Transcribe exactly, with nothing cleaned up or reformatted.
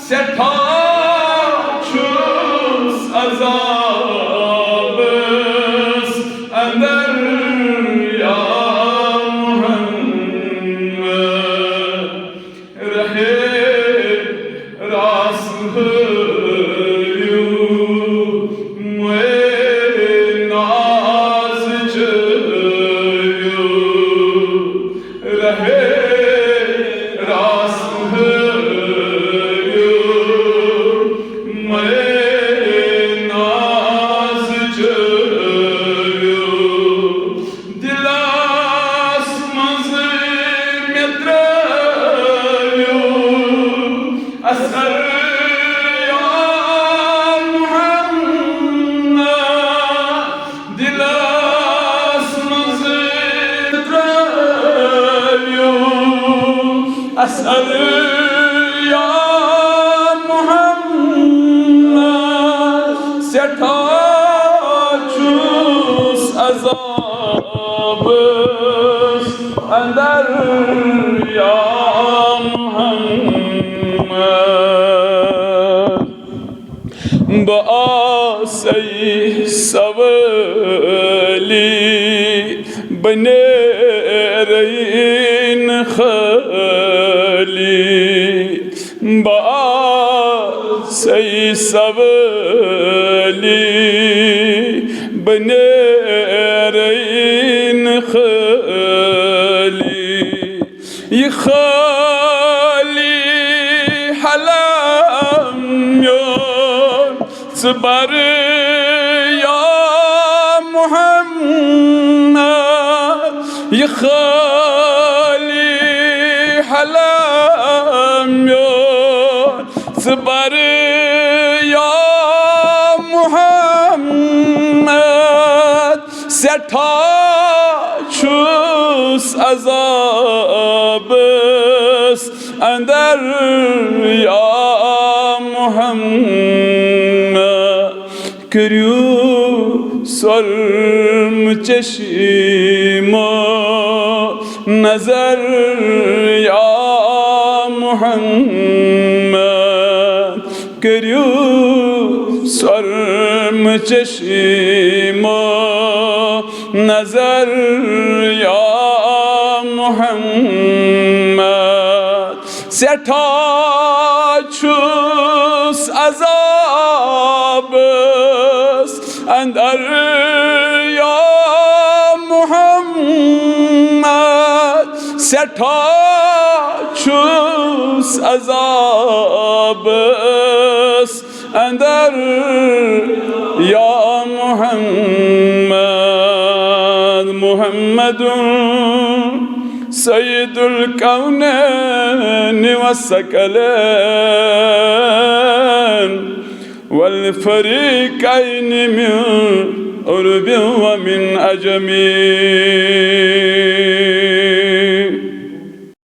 سٮ۪ٹھاہ چھُس عذابس اندر یا محمد۔ رہے راس ہٲیِو، مے ناز چٲیِو۔ رہے راس ہٲیِو، مے ناز چٲیِو۔ دِلس منٛز مےٚ ترٛٲوِو اثر یا محمد۔ دِلس منٛز ترٛٲوِو اثر یا محمد۔ سٮ۪ٹھاہ چھُس عذابس اندر یا محمد۔ بہٕ آسَے سوٲلی، بہٕ نیرَے نہٕ خٲلی۔ بہٕ آسَے سوٲلی، بہٕ نیرَے نہٕ خٲلی۔ یہِ خٲلی حلم میون ژٕ بر یا محمد۔ یہِ خٲلی حلم میون ژٕ بر یا محمد۔ سٮ۪ٹھاہ چھُس عذابس اندر یا محمد۔ کٔرِو سۄرمہٕ چشمو نظر یا محمد۔ کٔرِو سۄرمہٕ چشمو نظر یا محمد۔ سٮ۪ٹھاہ چھُس عذابس اندر یا محمد۔ سٮ۪ٹھاہ چھُس عذابس اندر یا محمد۔ محمد سید الکونین والثقلین والفریقین من عرب ومن عجم۔